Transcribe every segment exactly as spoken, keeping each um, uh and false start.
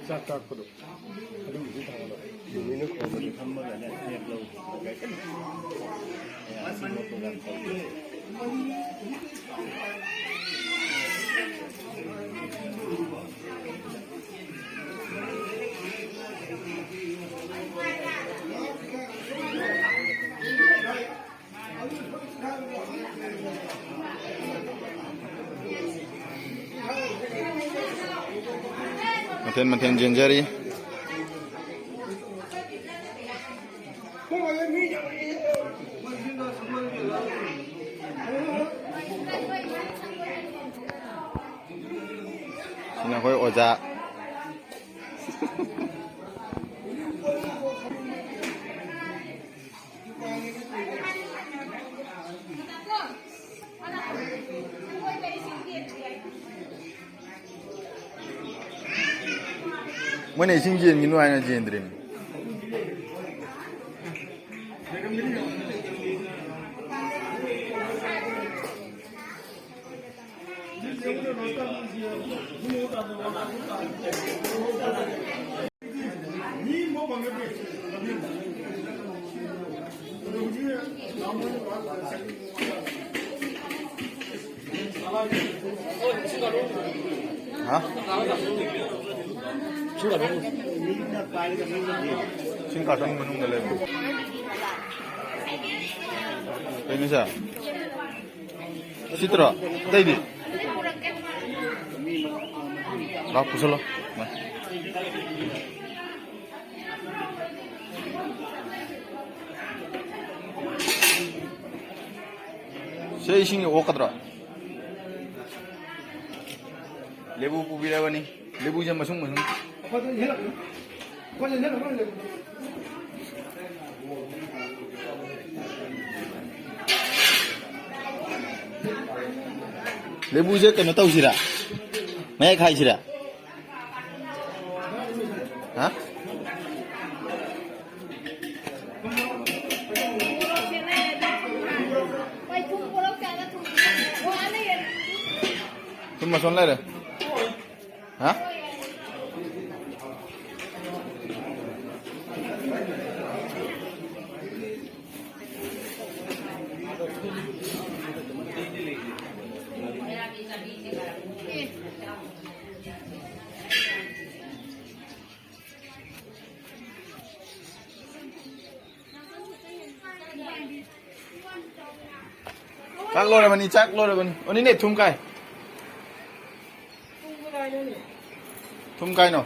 ꯆꯥꯛ ꯀꯥꯛꯄꯗꯣ ꯑꯗꯨꯒꯤꯗꯤ ꯊꯝꯃꯒ ꯅꯨꯃꯤꯠꯅ ꯈꯣꯡꯕꯗꯤ ꯊꯝꯃꯒꯅꯦ ꯂꯦꯞ ꯂꯧ꯫ ꯑꯁꯤ ꯃꯣꯠꯄ ꯌꯥꯝ ꯇꯧꯗꯦ꯫ ꯃꯊꯦꯜ ꯃꯊꯦꯜ ꯆꯦꯟꯖꯔꯤ꯫ ꯁꯤꯅ ꯑꯩꯈꯣꯏ ꯑꯣꯖꯥ꯫ ꯃꯣꯏꯅ ꯏꯁꯤꯡ ꯆꯦꯟꯈꯤꯅꯨ ꯍꯥꯏꯅ ꯆꯦꯟꯗ꯭ꯔꯤꯅꯤ꯫ ꯍꯥ? ꯏꯁꯤꯡ ꯀꯥꯔꯇꯟ ꯃꯅꯨꯡꯗ ꯂꯩꯕꯅꯤ꯫ ꯀꯩꯅꯣ ꯁꯦ? ꯁꯤꯠꯇ꯭ꯔꯣ? ꯑꯇꯩꯗꯤ? ꯂꯥꯛ ꯄꯨꯁꯜꯂꯣ꯫ ꯁꯦ, ꯏꯁꯤꯡ ꯑꯣꯛꯀꯗ꯭ꯔꯣ? ꯂꯦꯕꯨ ꯄꯨꯕꯤꯔꯕꯅꯤ꯫ ꯂꯦꯕꯨꯁꯦ ꯃꯁꯨꯡ ꯃꯁꯨꯡ꯫ ꯂꯦꯕꯨꯁꯦ ꯀꯩꯅꯣ ꯇꯧꯁꯤꯔꯥ? ꯃꯌꯥꯏ ꯈꯥꯏꯁꯤꯔꯥ? ꯍꯥ? ꯃꯁꯣꯟ ꯂꯩꯔꯦ꯫ ꯍꯥ? ꯆꯥꯛ ꯂꯣꯏꯔꯕꯅꯤ, ꯆꯥꯛ ꯂꯣꯏꯔꯕꯅꯤ꯫ ꯑꯣꯅꯤꯅꯦ, ꯊꯨꯝ ꯀꯥꯏ꯫ ꯊꯨꯝ ꯀꯥꯏꯅꯣ?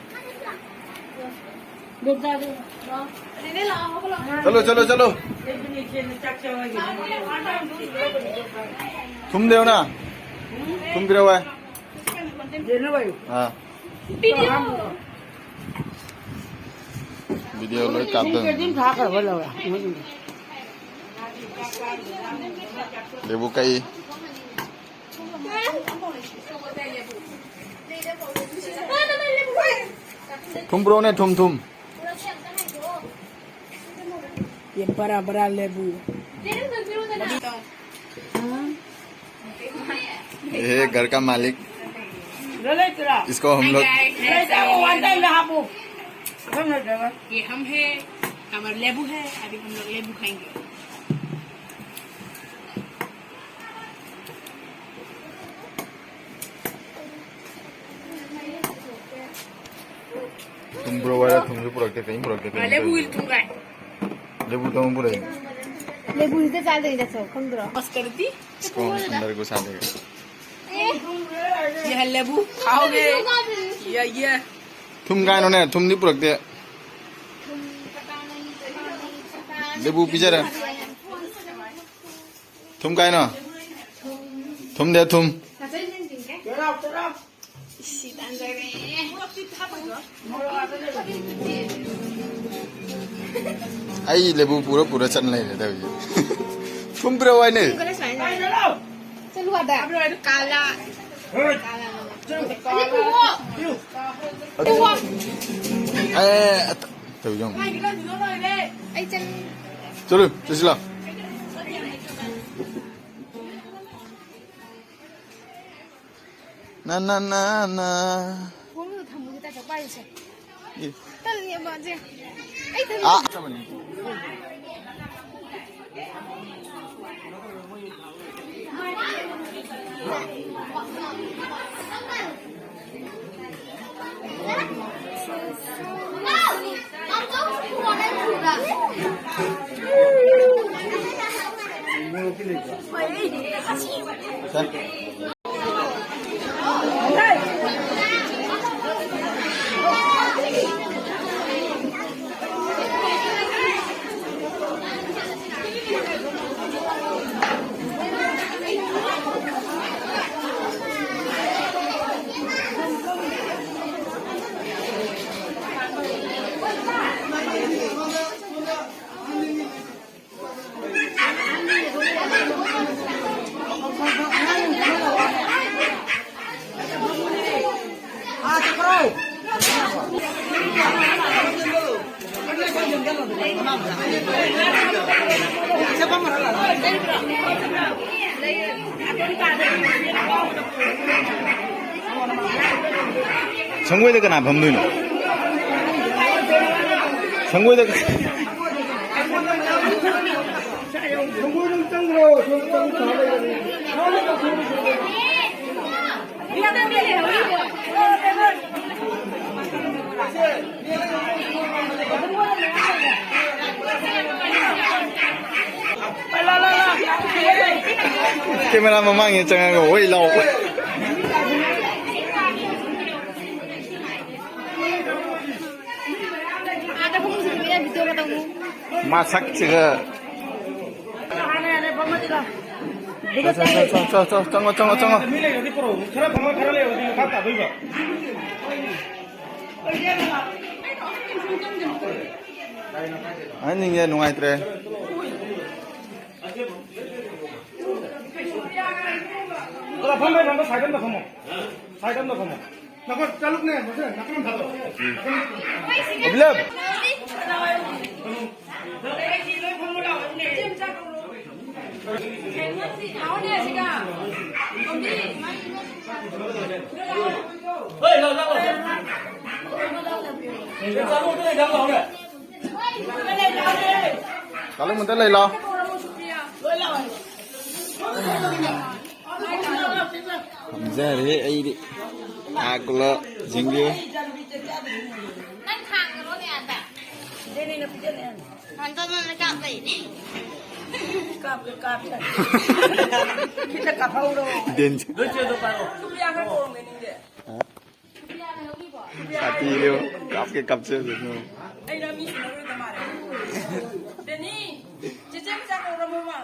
ꯆꯠꯂꯣ, ꯆꯠꯂꯣ, ꯆꯠꯂꯣ꯫ ꯊꯨꯝ ꯗꯦꯎꯅ? ꯊꯨꯝ ꯄꯤꯔꯛꯑꯣ ꯚꯥꯏ꯫ ꯑꯥ꯫ ꯚꯤꯗꯤꯑꯣ ꯂꯣꯏ ꯀꯥꯞꯇꯣꯏꯅꯤ꯫ ꯂꯦꯕꯨ ꯀꯛꯏ꯫ ꯊꯨꯝ ꯄꯨꯔꯛꯎꯅꯦ, ꯊꯨꯝ, ꯊꯨꯝ꯫ ये बड़ा बड़ा लेबू। ये है घर का मालिक। इसको हम लोग ये हम है, हमारा लेबू है, अभी हम लोग लेबू खाएंगे। ꯊꯨꯝ ꯄꯨꯔꯛꯑꯣ ꯍꯥꯏꯔ ꯊꯨꯝꯁꯨ ꯄꯨꯔꯛꯇꯦ, ꯀꯔꯤꯝ ꯄꯨꯔꯛꯇꯦ, ꯀꯔꯤꯝ ꯂꯦꯕꯨ ꯄꯨꯔꯛꯇꯦ꯫ ꯊꯨꯝ ꯀꯥꯏ꯫ ꯂꯦꯕꯨ ꯊꯨꯝ ꯄꯨꯔꯛꯏ꯫ ꯂꯦꯕꯨꯁꯤꯗ ꯆꯥꯗꯣꯏꯅꯦ, ꯅꯠꯇ꯭ꯔꯣ? ꯈꯪꯗ꯭ꯔꯣ? ꯃꯁꯀꯔꯗꯤ? इसको हम अंदर घुसा देगा। ये है लेबू, खाओगे? ये, ये। ꯊꯨꯝ ꯀꯥꯏꯅꯣꯅꯦ, ꯊꯨꯝꯗꯤ ꯄꯨꯔꯛꯇꯦ꯫ ꯊꯨꯝ ꯄꯇꯥ ꯅꯍꯤ, ꯄꯇꯥ ꯅꯍꯤ, ꯄꯇꯥ ꯅꯍꯤ꯫ ꯂꯦꯕꯨ ꯄꯤꯖꯔꯦ꯫ ꯊꯨꯝ ꯀꯥꯏꯅꯣ? ꯊꯨꯝꯗꯦ, ꯊꯨꯝ꯫ ꯑꯩ ꯂꯦꯕꯨ ꯄꯨꯔ ꯄꯨꯔ ꯆꯠ ꯂꯩꯔꯦ ꯇꯧꯔꯤꯁꯦ꯫ ꯊꯨꯝ ꯄꯤꯔꯛꯑꯣ ꯍꯥꯏꯅꯦ꯫ ꯆꯠꯂꯨ ꯑꯗ꯫ ꯀꯥꯂꯥ꯫ ꯀꯥꯂꯥ꯫ ꯑꯦ, ꯑꯦ, ꯇꯧ ꯌꯦꯡꯉꯨ꯫ ꯑꯩ ꯆꯠꯂꯨ꯫ ꯆꯠꯂꯨ, ꯆꯠꯁꯤ ꯂꯥꯎ꯫ ꯅ ꯅ ꯅ ꯅ꯫ ꯐꯣꯟꯗꯨ ꯊꯝꯃꯨꯒꯦ ꯇꯥꯏ ꯄꯥꯏꯔꯤꯁꯦ꯫ ꯑꯦ꯫ ꯇꯜꯂꯦ ꯃꯥꯁꯦ꯫ ꯑꯩ ꯇꯜꯂꯦ꯫ ꯑꯥ꯫ ꯁꯪꯒꯣꯏꯗ ꯀꯅꯥ ꯐꯝꯗꯣꯏꯅꯣ? ꯁꯪꯒꯣꯏꯗ꯫ ꯀꯦꯃꯦꯔꯥ ꯃꯃꯥꯡꯒꯤ ꯆꯪꯉꯒ ꯍꯣꯏ ꯂꯥꯎ꯫ ꯃꯁꯛꯁꯤꯒ꯫ ꯆꯣ, ꯆꯣ, ꯆꯣ, ꯆꯣ, ꯆꯣ, ꯆꯪꯉꯣ, ꯆꯪꯉꯣ, ꯆꯪꯉꯣ꯫ ꯃꯤ ꯂꯩꯔꯗꯤ ꯄꯨꯔꯛꯑꯣ꯫ ꯈꯔ ꯐꯝꯃ ꯈꯔ ꯂꯩꯔꯗꯤ ꯂꯨꯈꯥ ꯇꯥꯗꯣꯏꯕ꯫ ꯍꯥꯏꯅꯤꯡꯉꯦ, ꯅꯨꯡꯉꯥꯏꯇ꯭ꯔꯦ꯫ ꯈꯔ ꯐꯝꯕ ꯐꯝꯕ ꯁꯥꯏꯠ ꯑꯝꯗ ꯐꯝꯃꯣ꯫ ꯁꯥꯏꯠ ꯑꯝꯗ ꯐꯝꯃꯣ꯫ ꯅꯈꯣꯏ ꯇꯔꯨꯛꯅꯦ, ꯃꯁꯦ ꯅꯥꯀꯟ ꯑꯃ ꯊꯥꯗꯣꯛꯑꯣ꯫ ꯑꯕꯤꯂꯞ! ꯀꯥꯂꯨ ꯑꯝꯇ ꯂꯩ ꯂꯥꯎ꯫ ꯐꯝꯖꯔꯦ ꯑꯩꯗꯤ꯫ ꯑꯥ, ꯀꯨꯂ ꯁꯤꯡꯒꯤ꯫ ꯅꯪ ꯊꯥꯡꯒꯅꯣꯅꯦ ꯑꯗ꯫ ꯍꯟꯗꯛ ꯅꯪꯅ ꯀꯥꯞꯂꯛꯏꯅꯦ꯫ ꯀꯥꯞꯀꯦ, ꯀꯥꯞꯀꯦ꯫ ꯈꯤꯇ ꯀꯥꯞꯍꯧꯔꯣ꯫ ꯗꯦꯟꯁ꯫ ꯁꯨꯄ꯭ꯔꯤꯌꯥꯒ ꯀꯣꯡꯒꯅꯤꯅꯦ꯫ ꯁꯥꯇꯤꯔꯦ, ꯀꯥꯞꯀꯦ ꯀꯥꯞꯆꯖꯅꯨ꯫ ꯑꯩꯅ ꯃꯤ ꯁꯨꯅꯔꯣꯏꯗ ꯃꯥꯜꯂꯦ꯫ ꯗꯦꯅꯤ, ꯆꯦꯆꯦ ꯃꯆꯥ ꯀꯧꯔꯝꯃꯣꯕ꯫